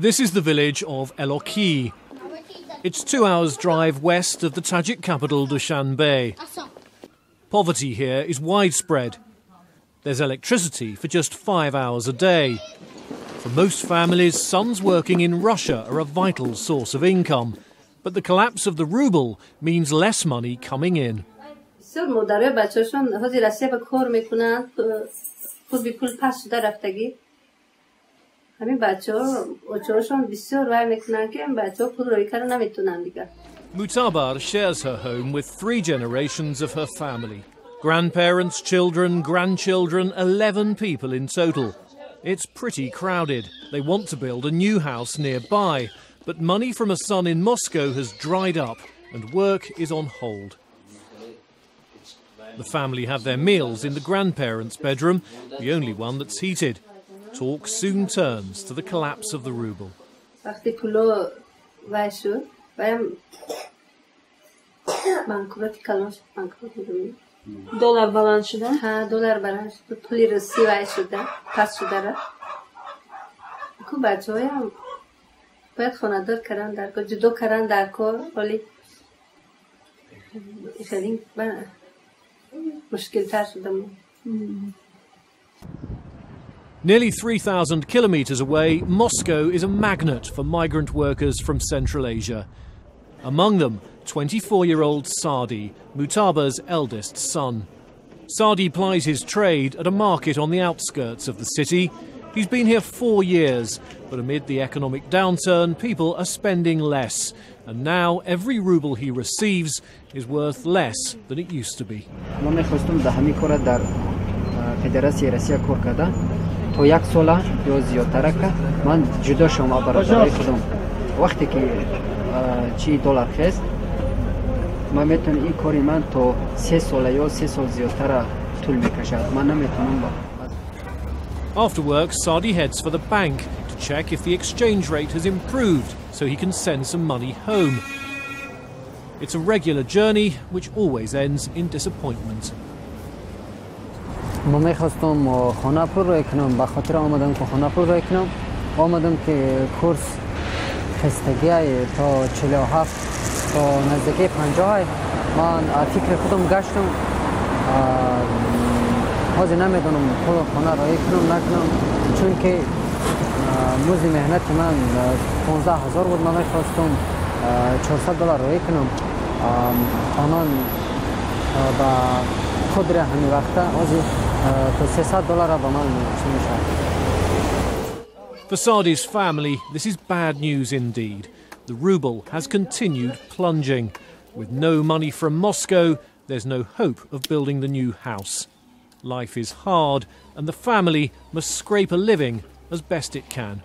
This is the village of Eloki. It's 2 hours' drive west of the Tajik capital, Dushanbe. Poverty here is widespread. There's electricity for just 5 hours a day. For most families, sons working in Russia are a vital source of income. But the collapse of the ruble means less money coming in. بسیار مادرای بچه‌شون حاضر روسیه به کار میکنن خود پول پس شده رفتگی همین بچه ها بچه بسیار وای میکنن که این بچه ها پول روی کردن نمیتونن دیگه. Mutabar shares her home with three generations of her family: grandparents, children, grandchildren, 11 people in total. It's pretty crowded. They want to build a new house nearby, but money from a son in Moscow has dried up and work is on hold. The family have their meals in the grandparents' bedroom, the only one that's heated. Talk soon turns to the collapse of the ruble. وقتی پولا وای شد وایم банкроти калон шуд банкрот میدونی. Доллар баланд шуда. ها доллар баланд шуд пули русӣ вай шуда пас шуда рафт ку бачаҳоям бояд хонадор кардан дар кор ҷудо кардан дар кор ҳоли хеле мушкилтар шуда. Nearly 3,000 kilometres away, Moscow is a magnet for migrant workers from Central Asia. Among them, 24-year-old Sadi, Mutaba's eldest son. Sadi plies his trade at a market on the outskirts of the city. He's been here 4 years, but amid the economic downturn, people are spending less. And now every ruble he receives is worth less than it used to be. ما میخواستم در همین کار در فدراسیون روسیه کار کرده تا یک ساله یا زیادتر که من جدا شما برادرای خودم وقتی که چی دلار خست من میتونم این کاری من تا سه ساله یا سه سال زیادتر طول میکشد من نمیتونم با After work, Sadi heads for the bank to check if the exchange rate has improved so he can send some money home. It's a regular journey which always ends in disappointment. ما میخواستم خانه پول روی کنم به خاطر آمدم که خانه پول روی کنم آمدم که کورس خستگی تا 47 تا نزدیکی 50 من فکر خودم گشتم حاضر نمیدونم پول خانه روی کنم نکنم چون که مزد محنت من 15 هزار بود من میخواستم 400 دلار روی کنم خانان با قدر همین وقته حاضر تا 300 دلار به من چی میشه. For Sadi's family, this is bad news indeed. The ruble has continued plunging. With no money from Moscow, there's no hope of building the new house. Life is hard, and the family must scrape a living as best it can.